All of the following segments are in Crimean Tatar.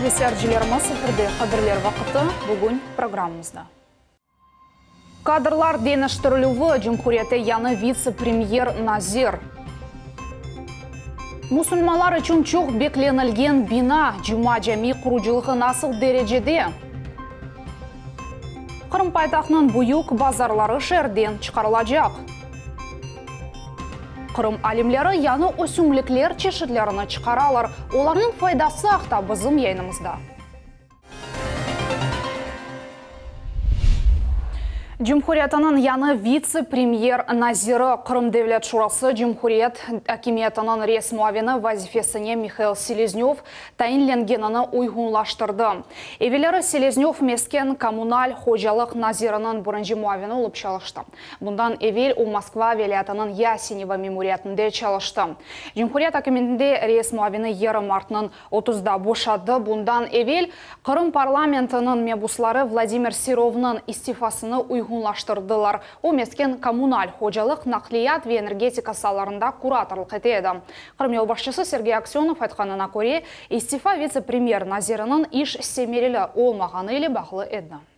Qadırlı seyircilerimiz, efirde Haberler vaqtı, bugün programmamızda. Kadrlar deñiştirilüvi, cumhuriyette yañı vitse-premyer, nazir. Musulmanlar içün çoq beklenilgen bina, Cuma cami qurucılığı nasıl derecede? Qırım paytahtınıñ büyük bazarları şeerden çıqarılacaq. Qırım alimleri yañı ösümlikler çeşitlerini çıqaralar. Olarnıñ faydası aqta bizim yayınımızda. Cumhuriyetiniñ yañı vitse-premyer naziri, Qırım Devlet Şurası Cumhuriyet akimiyetiniñ reis muavini vazifesine Mihail Seleznöv tayinlengenini uyğunlaştırdı. Evelleri Seleznöv mesken kommunal hocalıq naziriniñ birinci muavini olıp çalıştı. Bundan evel o Moskva vilâyetiniñ Yasenevo memuriyetinde çalıştı. Cumhuriyet akimiyetinde reis muavini yeri martnıñ Otuzda boşadı. Bundan evel Qırım parlamentiniñ mebusları Vladimir Serovnıñ istifasını uyğunlaştırdılar. O, mesken, kommunal hocalıq, naqliyat ve energetika saalarında kuratorlıq ete edi. Qırım yolbaşçısı Sergey Aksönov aytqanına köre, istifa vitse-premyer naziriniñ iş semereli olmağanı ile bağlı edi.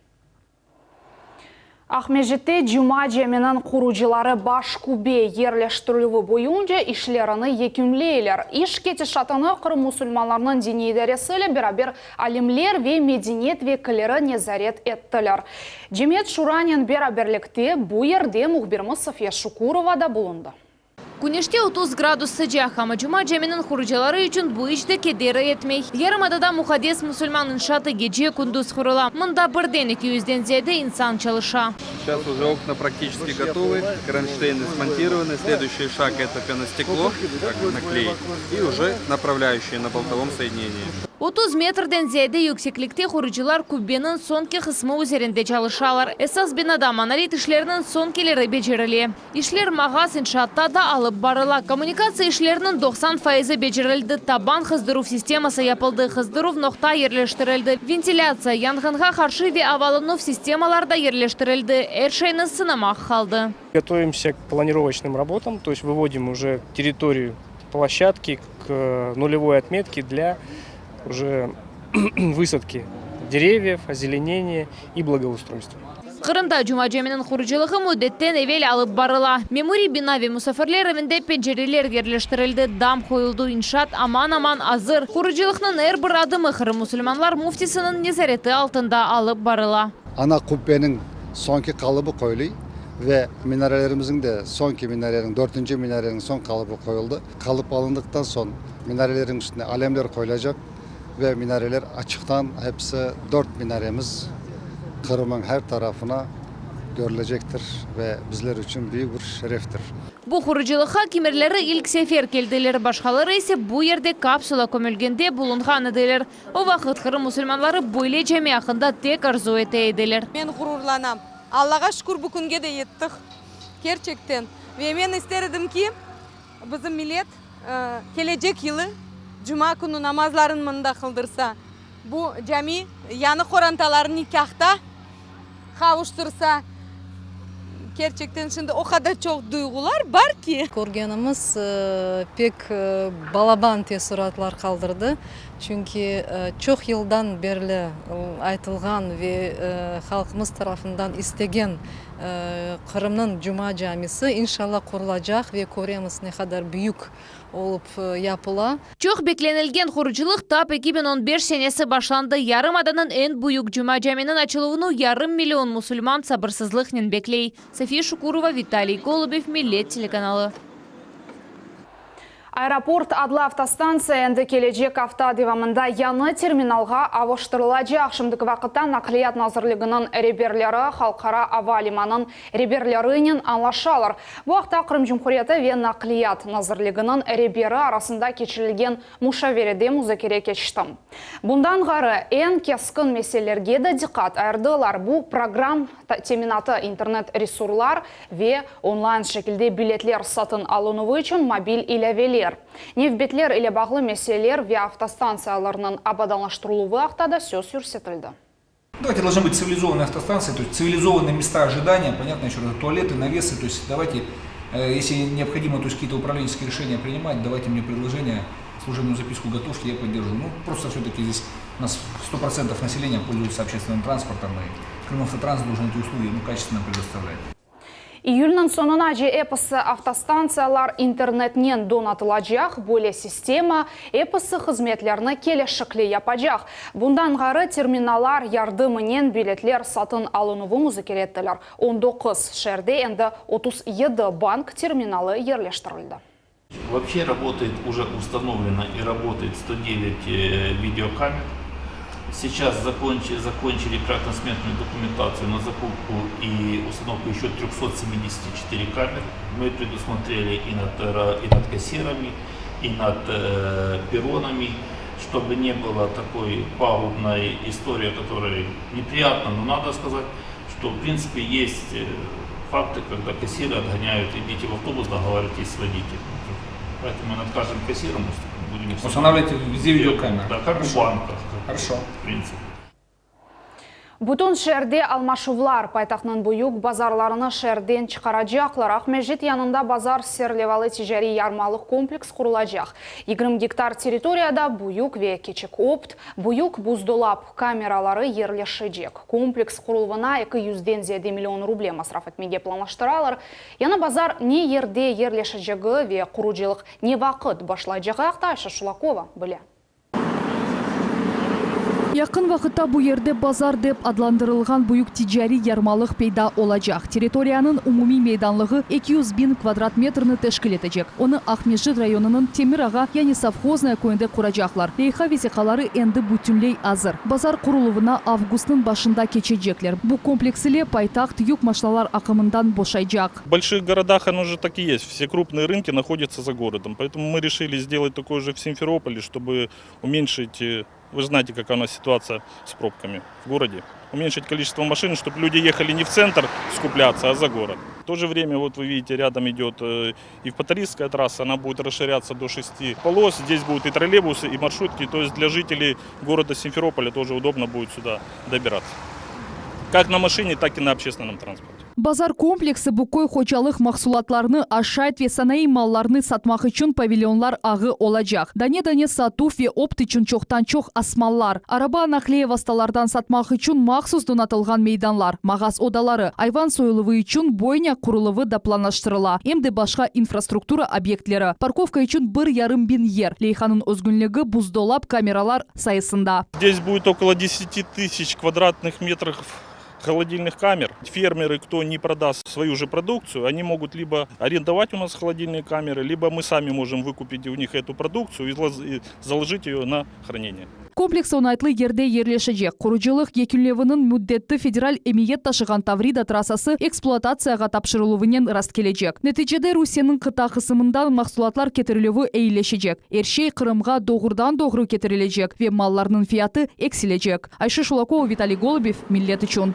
Aqmescitte Cuma caminiñ qurucıları baş kübe yerleştirilüvi boyunca işlerini yekünleyler. İş ketişatını Qırım musulmanlarınıñ diniy idaresi ile beraber alimler ve medeniyet vekilleri nezaret ettiler. Cemiyet şuranen beraberlikte bu yerde mühbirimiz Safiye Şukurova da bulundı. Küneşte 30 gradus sıcaq, amma Cuma caminiñ qurucıları içün bu iç de keder etmey. Yarımadada muqaddes musulman inşaatı gece-kündüz qurula. Mında birden eki yüzden ziyade insan çalışa. Сейчас уже окна практически готовы, кронштейны смонтированы, следующий шаг это пеностекло, как наклеить, и уже направляющие на болтовом соединении. 30 metrden ziyade yükseklikte qurucılar kubbeniñ soñki qısmı üzerinde çalışalar. Esas binada monolit işleriniñ soñkileri becerile. İşler mağaz inşaatta da alıp barıla. Kommunikatsiya işleriniñ 90 faizi becerildi, taban qızdıruv sisteması yapıldı, qızdıruv noqta yerleştirildi, ventilâtsiya, yanğınğa qarşı ve avalanuv sistemaları da yerleştirildi. Er şeyni sınamaq qaldı. Готовимся к планировочным работам, то есть выводим уже территорию площадки к нулевой отметке для уже высадки деревьев, озеленения и благоустройства. Qırımda Cuma caminiñ qurucılığı müddetten evel alıp barıla. Memuriy bina ve musafirler evinde pencereler yerleştirildi, dam qoyuldı, inşaat aman-aman azır. Qurucılıqnıñ er bir adımı Qırım musulmanlar müftisiniñ nezareti altında alıp barıla. Ana qubbeniñ soñki qalıbı qoyulıy ve minarelerimizniñ de soñki minareniñ, dörtünci minareniñ soñ qalıbı qoyuldı. Qalıp alındıqtan soñ minareleriñ üstüne alemler qoyulacaq ve minareler açıqtan hepsi dört minaremiz Qırımıñ her tarafına görülecektir ve bizler içün büyük bir şereftir. Bu qurucılıqqa kimerleri ilk sefer keldiler, başqaları ise bu yerde kapsula kömülgende bulunğan ediler. O vaqıt Qırım musulmanları böyle cami aqqında tek arzu ete ediler. Men ğururlanam. Allağa şükür, bu künge de yettik. Kerçekten. Ve men ister edim ki, bizim millet kelecek yılı cuma künü namazların mında qıldırsa, bu cami yañı qorantalarnı nikâhta qavuştırsa. Kerçekten şimdi o qadar çoq duyğular bar ki. Körgenimiz pek balaban teessuratlar qaldırdı, çünki çoq yıldan berli aytılğan ve halqımız tarafından istegen Qırımnıñ Cuma camisi inşallah qurulacaq ve köremiz ne qadar büyük olıp yapıla. Çoq beklenilgen qurucılıq tap 2015 senesi başlandı. Yarımadanıñ eñ büyük Cuma caminiñ açıluvını yarım million musulman sabırsızlıqnen bekley. Safiye Şukurova, Vitaliy Golubev, Millet telekanalı. Aeroport adlı avtostantsiya endi kelecek afta devamında yañı terminalğa avuştırılacaq. Şimdiki vaqıtta Naqliyat nazirliginiñ reberleri halqara ava limanıñ reberlerinen añlaşalar. Bu aqta Qırım Cumhuriyeti ve Naqliyat nazirliginiñ reberi arasında keçirilgen muşaverede muzakere keçti. Bundan ğayrı, eñ keskin meselelerge de diqqat ayırdılar, bu, program teminatı, internet-resurlar ve onlayn şekilde biletler satın alınuvı içün mobil ilâveler. Nevbetler ile bağlı meseleler ve avtostantsiyalarnıñ abadanlaştırıluvı aqta da söz yürsetildi. Давайте должны быть цивилизованные автостанции, то есть цивилизованные места ожидания, понятно, еще раз, туалеты, навесы, то есть давайте, если необходимо, то есть какие-то управленческие решения принимать, давайте мне предложения, служебную записку готовьте, я поддержу. Ну, просто все-таки здесь У нас 100% населения пользуются общественным транспортом, и Крымавтотранс должен эти услуги ну, качественно предоставлять. İyülniñ soñunace episi avtostantsiyalar internetnen donatılacaq, böyle sistema episi hızmetlerni kelişikli yapacaq. Bundan ğayrı, terminallar yardımınen biletler satın alınuvı muzakere ettiler. 19 şeerde endi 37 bank terminalı yerleştirildi. Вообще работает, уже установлено и работает 109 видеокамер. Сейчас закончили, закончили проектно-сметную документацию на закупку и установку еще 374 камер. Мы предусмотрели и над кассирами, и над перронами, чтобы не было такой пагубной истории, которая неприятна, но надо сказать, что в принципе есть факты, когда кассиры отгоняют: идите в автобус, договаривайтесь с водителем. Поэтому мы над каждым кассиром будем устанавливать везде видеокамеры. Да, как Хорошо. в банках. Хорошо. В принципе. Bütün şeerde almaşuvlar. Paytahtnıñ büyük bazarlarını şeerden çıqaracaqlar. Aqmescit yanında bazar serlevalı ticariy yarmalıq kompleks qurulacaq. 20 gektar territoriyada büyük ve kiçik opt, büyük buzdolap kameraları yerleşecek. Kompleks quruluvına 200-den ziyade million ruble masraf etmege planlaştıralar. Yañı bazar ne yerde yerleşecegi ve qurucılıq ne vaqıt başlayacağı aqta Ayşe Şulakova bile. Yaqın vaqıtta bu yerde bazar dep adlandırılğan büyük ticariy yarmalıq peyda olacaq. Territoriyanıñ umumiy meydanlığı 200 biñ kvadrat metrni teşkil etecek. Onı Aqmescit rayonınıñ Temir ağa, yani Sovhoznaya köyünde quracaqlar. Leyha vesiqaları endi bütünley azır. Bazar quruluvına avgustnıñ başında keçecekler. Bu kompleks ile paytaht yük maşinalar aqımından boşaycaq. В больших городах оно же так и есть. Все крупные рынки находятся за городом. Поэтому мы решили сделать такое же в Симферополе, чтобы уменьшить, вы же знаете, какая у нас ситуация с пробками в городе, уменьшить количество машин, чтобы люди ехали не в центр скупляться, а за город. В то же время, вот вы видите, рядом идет Евпаторийская трасса, она будет расширяться до шести полос. Здесь будут и троллейбусы, и маршрутки. То есть для жителей города Симферополя тоже удобно будет сюда добираться. Как на машине, так и на общественном транспорте. Bazar kompleksi bu köy hocalıq mahsulatlarını, aşayt ve sanayı mallarını satmaq içün pavilyonlar ağı olacaq. Dane-dane satuv ve opt içün çoqtan-çoq asmalar. Araba naqliye vastalardan satmaq içün mahsus donatılğan meydanlar, mağaz odaları, ayvan soyuluvı içün бойня quruluvı da planlaştırıla. Em de başqa infrastruktura obyektleri. Parkovka içün 1,5 biñ yer. Leyhanıñ özgünligi buzdolap kameralar sayısında. Здесь будет около 10 тысяч квадратных метров холодильных камер. Фермеры, кто не продаст свою же продукцию, они могут либо арендовать у нас холодильные камеры, либо мы сами можем выкупить у них эту продукцию и заложить ее на хранение. Kompleks oñaytlı yerde yerleşecek. Qurucılıq yekünleviniñ müddeti federal emiyet taşığan Tavrida trassası ekspluatatsiyağa tapşırıluvınen rast kelecek. Neticede Rusiyeniñ qıta qısımından mahsulatlar ketirilüvi eyileşecek. Er şey Qırımğa doğrudan-doğru ketirilecek ve mallarnıñ fiyatı eksilecek. Ayşe Şulakova, Vitaliy Golubev, Millet içün.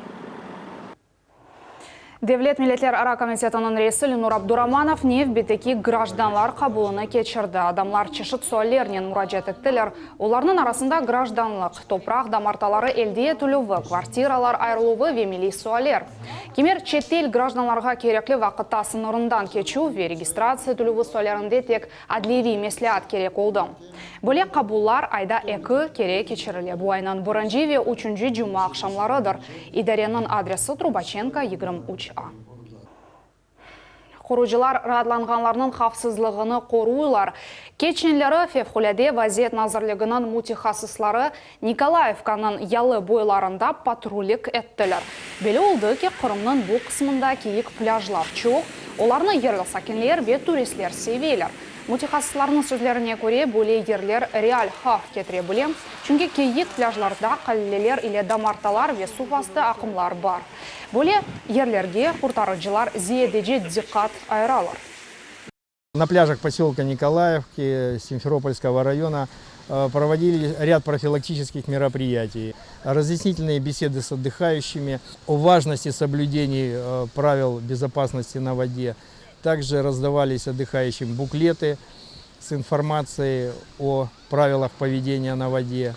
Devlet milletlerara komitetiniñ reisi Lenur Abduramanov nevbetteki grajdanlar qabulını keçirdi. Adamlar çeşit suallernen muracaat ettiler. Olarnıñ arasında grajdanlıq, topraq damartaları elde etilüvi, kvartiralar ayırıluvı ve milliy sualler. Kimer çetel grajdanlarğa kerekli vaqıtta sıñırından keçüv ve registratsiya etilüvi suallerinde tek adliyeviy mesleat kerek oldı. Böyle qabullar ayda eki kere keçirile. Bu aynıñ birinci ve üçünci cuma aqşamlarıdır. İdareniñ adresi Trubaçenko 23A. Qurucılar raatlanğanlarnıñ havfsızlığını qoruylar. Keçenleri Fevqulâde vaziyet nazirliginiñ mütehassısları Nikolayevkanıñ yalı boylarında patrullik ettiler. Belli oldı ki, Qırımnıñ bu qısmında kiyik plâjlar çoq, olarnı yerli sakinler ve turistler seveler. Mütehassıslarnıñ sözlerine köre, böyle yerler real havf ketire bile, çünki kiyik plâjlarda qalleler ile damartalar ve suv astı aqımlar bar. Böyle yerlerge qurtarıcılar ziyadece diqqat ayıralar. На пляжах поселка Николаевки Симферопольского района проводили ряд профилактических мероприятий, разъяснительные беседы с отдыхающими о важности соблюдения правил безопасности на воде. Также раздавались отдыхающим буклеты с информацией о правилах поведения на воде.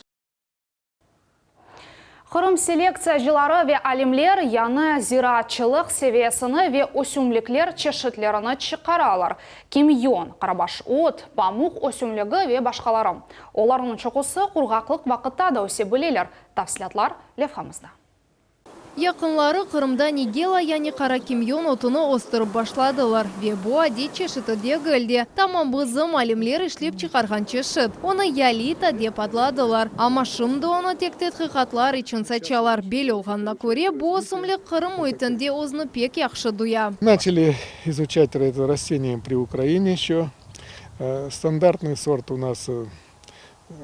Qırım selektsiyacıları ve alimler yañı ziraatçılıq seviyesini ve ösümlikler çeşitlerini çıqaralar, kimyon, qarabaş ot, pamuq ösümligi ve başqaları. Olarnıñ çoqusı qurğaqlıq vaqıtta da öse bileler, tafsilâtlar levhamızda. Yaqınları Qırımda nigella yani qara kimyon otunı östürip başladılar. Ve bu adiy çeşiti degil de, tamam bizim alimler işlep çıqarğan çeşit. Onı yalita dep adladılar. Amma şimdi onı tek tedqiqatlar içün saçalar. Belli olğanına köre, bu ösümlik Qırım müitinde özüni pek yahşı duya. Начали изучать это растение при Украине еще. Стандартный сорт у нас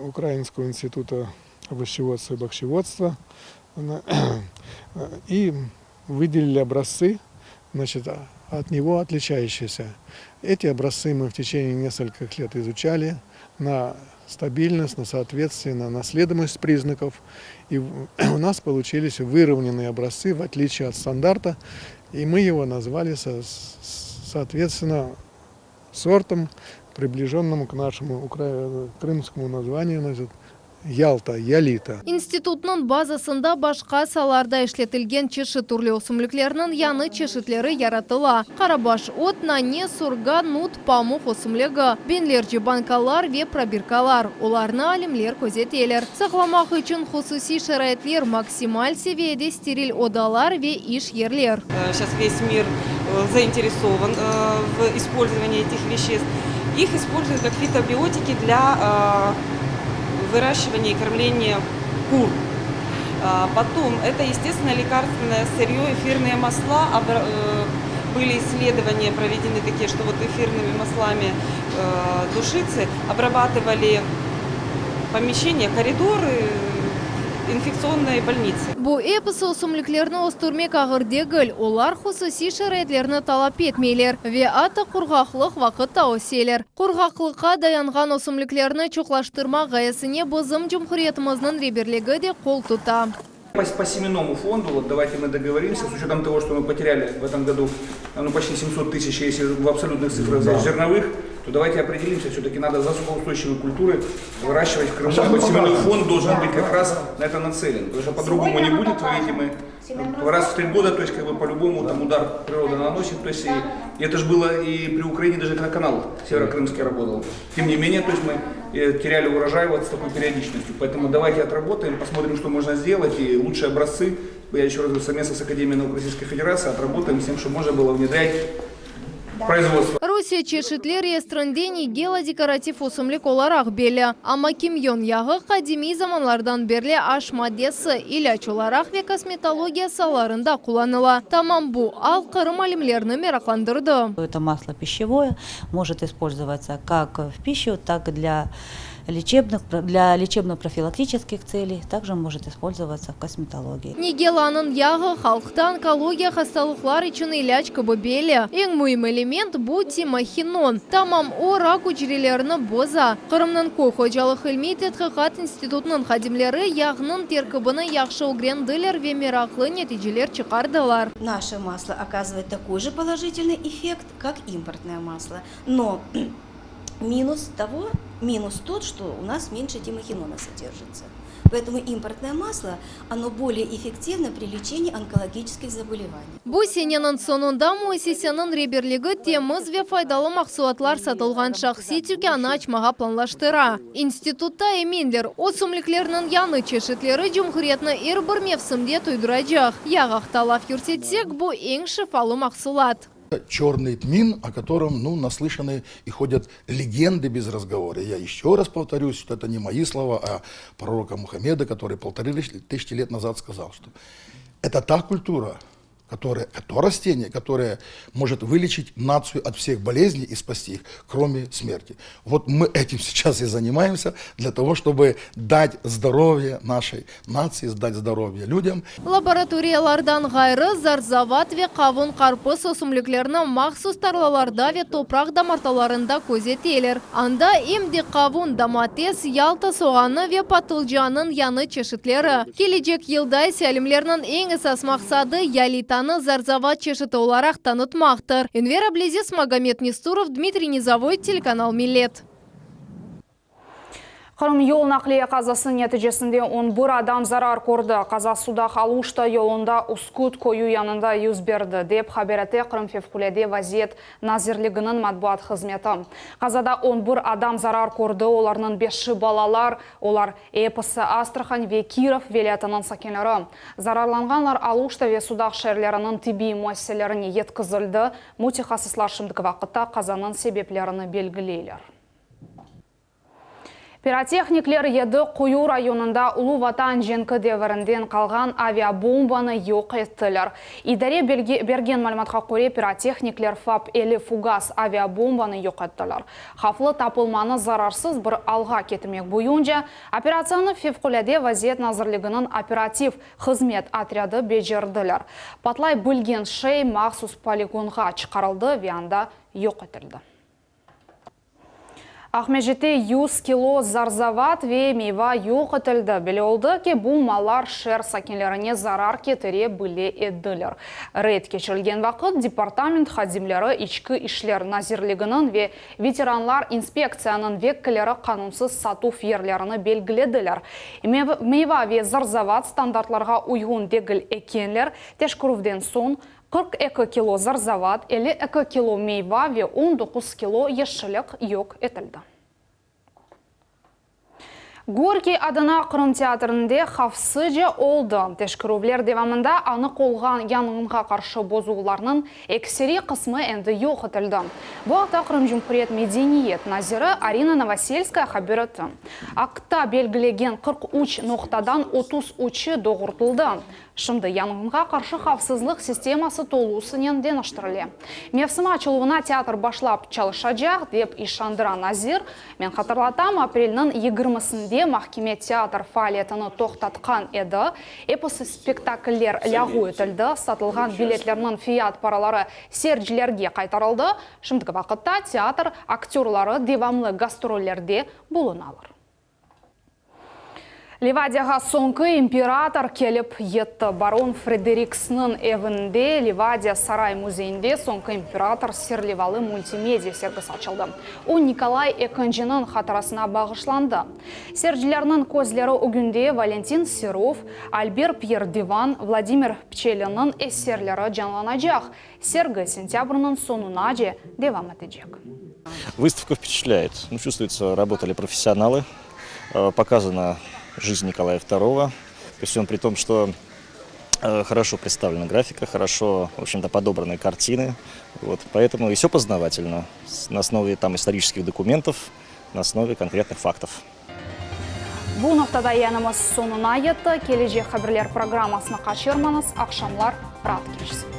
Украинского института овощеводства и бахчеводства. И выделили образцы, значит, от него отличающиеся. Эти образцы мы в течение нескольких лет изучали на стабильность, на соответствие, на наследуемость признаков. И у нас получились выровненные образцы, в отличие от стандарта. И мы его назвали, соответственно, сортом, приближенному к нашему крымскому названию, значит, Ялта, Ялита. İnstitutnıñ bazasında başqa saalarda işletilgen çeşit türlü ösümliklerniñ yañı çeşitleri yaratıla, qarabaş ot, nane, surga, nut, pamuq ösümligi, biñlerce bankalar ve probirkalar, olarnı alimler közeteler. Saqlamaq içün hususiy şaraitler, maksimal seviyede steril odalar ve iş yerler. Сейчас весь мир заинтересован в использовании этих веществ. Их используют как фитобиотики для выращивания и кормления кур. Потом, это, естественно, лекарственное сырье, эфирные масла. Были исследования проведены такие, что вот эфирными маслами душицы обрабатывали помещения, коридоры, инфекционные больницы. Bu episi ösümliklerni östürmek ağır degil, olar hususiy şaraitlerni talap etmeyler ve atta qurğaqlıq vaqıtta öseler. Qurğaqlıqqa dayanğan ösümliklerni çoqlaştırmaq ğayesine bizim cumhuriyetimizniñ reberligi de qol tuta. По семенному фонду, вот давайте мы договоримся, с учетом того, что мы потеряли в этом году ну, почти 700 тысяч, если в абсолютных цифрах взять зерновых, то давайте определимся, все-таки надо засухоустойчивые культуры выращивать в Крыму. Вот семенной фонд должен быть как раз на это нацелен, потому что по-другому не будет, вы видите, мы раз в три года, то есть как бы по-любому там удар природа наносит, то есть и, и это же было и при Украине, даже когда канал Северокрымский работал. Тем не менее, то есть мы теряли урожай вот с такой периодичностью. Поэтому давайте отработаем, посмотрим, что можно сделать, и лучшие образцы, я еще раз говорю, совместно с Академией наук Российской Федерации отработаем с тем, чтобы можно было внедрять в производство. Rusiye çeşitler reyestrinde nigella dekorativ ösümlik olaraq belli. Amma kimyon yağı qadimiy zamanlardan berli aş maddesi, ilâc olaraq ve kosmetologiya saalarında qullanıla. Tamam bu al Qırım alimlerini meraqlandırdı. Это масло пищевое, может использоваться как в пищу, так и для лечебных, для лечебно-профилактических целей, также может использоваться в косметологии. Nigellanıñ yağı halqta onkologiya hastalıqlar içün ilâc kibi belli. Eñ müim element bu timohinon. Tamam o rak ücrelerini boza. Qırımnıñ köy hocalıq ilmiy tedqiqat institutınıñ hadimleri yağnıñ terkibini yahşı ögrendiler ve meraqlı neticeler çıqardılar. Наше масло оказывает такой же положительный эффект, как импортное масло. Но минус того, минус тот, что у нас меньше тимохинона содержится. Поэтому импортное масло, оно более эффективно при лечении онкологических заболеваний. Bu seneniñ soñunda müessiseniñ reberligi temiz ve faydalı mahsulatlar satılğan şahsiy tükânı açmağa planlaştıra. İnstitutta eminler, ösümliklerniñ yañı çeşitleri cumhuriyetni er bir mevsimde toyduracaq. Yağ aqta laf yürsetsek, bu eñ şifalı mahsulat. Черный тмин, о котором, ну, наслышаны и ходят легенды без разговора. Я еще раз повторюсь, что это не мои слова, а пророка Мухаммеда, который 1500 лет назад сказал, что это та культура, которая, то растение, которое может вылечить нацию от всех болезней и спасти их, кроме смерти. Вот мы этим сейчас и занимаемся, для того, чтобы дать здоровье нашей нации, дать здоровье людям. Laboratoriyalardan ğayrı zarzavat ve qavun qarpız ösümliklerini mahsus tarlalarda ve topraq damartılarında közeteler. Anda em de qavun, domates, yalta soğanı ve patılcanıñ yañı çeşitleri. Kelecek yılda ise alimlerniñ eñ esas maqsadı yalitanı zarzavat çeşiti olaraq tanıtmaqtır. Enver Abliziz, Magomed Nesturov, Dmitriy Nizavoy, telekanal Millet. Qırım yol naqliye qazası neticesinde on bir adam zarar kördi. Qaza Sudaq-Aluşta yolunda Üsküt köyü yanında yüz berdi, dep haber ete Qırım Fevqulâde vaziyet nazirliginiñ matbuat hızmeti. Qazada on bir adam zarar kördi, olarnıñ beşi balalar, olar episi Astrahan ve Kirov vilâyetiniñ sakinleri. Zararlanğanlar Aluşta ve Sudaq şeerleriniñ tibbiy müessiselerine yetkizildi. Mütehassıslar şimdiki vaqıtta qazanıñ sebeplerini belgileyler. Pirotehnikler Yedi Quyu rayonında Ulu Vatan cenki devirinden qalğan aviabombanı yoq ettiler. İdare bergen malümatqa köre, pirotehnikler FAB 50 fugas aviabombanı yoq ettiler. Havflı tapılmanı zararsız bir alğa ketirmek boyunca operatsiyanı Fevqulâde vaziyet nazirliginiñ operativ hızmet otrâdı becerdiler. Patlay bilgen şey mahsus poligonğa çıqarıldı ve anda yoq etildi. Aqmescitte 100 kilo zarzavat ve meyva yoq etildi. Belli oldı ki, bu mallar şeer sakinlerine zarar ketire bile ediler. Reyd keçirilgen vaqıt departament hadimleri, İçki işler nazirliginiñ ve veteranlar inspektsiyanıñ vekilleri qanunsız satuv yerlerini belgilediler. Meyva ve zarzavat standartlarğa uyğun degil ekenler, teşkerüvden soñ 42 kilo zarzavat, 52 kilo meyva ve 19 kilo yeşillik yoq etildi. Gorkiy adına Qırım teatrinde havfsızca oldı. Teşkerüvler devamında anıq olğan yanğınğa qarşı bozuvlarnıñ ekseriy qısmı endi yoq etildi. Bu aqta Qırım Cumhuriyet medeniyet naziri Arina Novoselskaya haber etti. Aktta belgilegen 43 noqtadan 33-i doğurtıldı. Şimdi yanğınğa qarşı havfsızlıq sisteması tolusınen deñiştirile. Mevsim açıluvına teatr başlap çalışacaq, dep işandıra nazir. Men hatırlatam, aprelniñ yigirmisinde mahkeme teatr faaliyetini toqtatqan edi. Episi spektakller lâğu etildi, satılğan biletlerniñ fiyat paraları seyircilerge qaytarıldı. Şimdiki vaqıtta teatr aktörları devamlı gastrollerde bulunalar. Livadiyağa soñki imperator kelip yetti. Baron Frederiksniñ evinde, Livadiya saray-müzeyinde soñki imperator serlevalı multimedia sergisi açıldı. O, Nikolay Ekinciniñ hatırasına bağışlandı. Seyircilerniñ közleri ögünde Valentin Serov, Alber Pyer Divan, Vladimir Pçelinniñ eserleri canlanacaq. Sergi sentâbrniñ soñunace devam etecek. Выставка впечатляет. Ну, чувствуется, работали профессионалы. Показана жизнь Николая II. При всем при том, что хорошо представлена графика, хорошо, в общем-то, подобраны картины. Вот, поэтому и все познавательно. На основе там исторических документов, на основе конкретных фактов. Bu noqtada yayınımız soñuna yetti. Kelecek haberler programmasını qaçırmañız. Aqşamlar raat keçsin.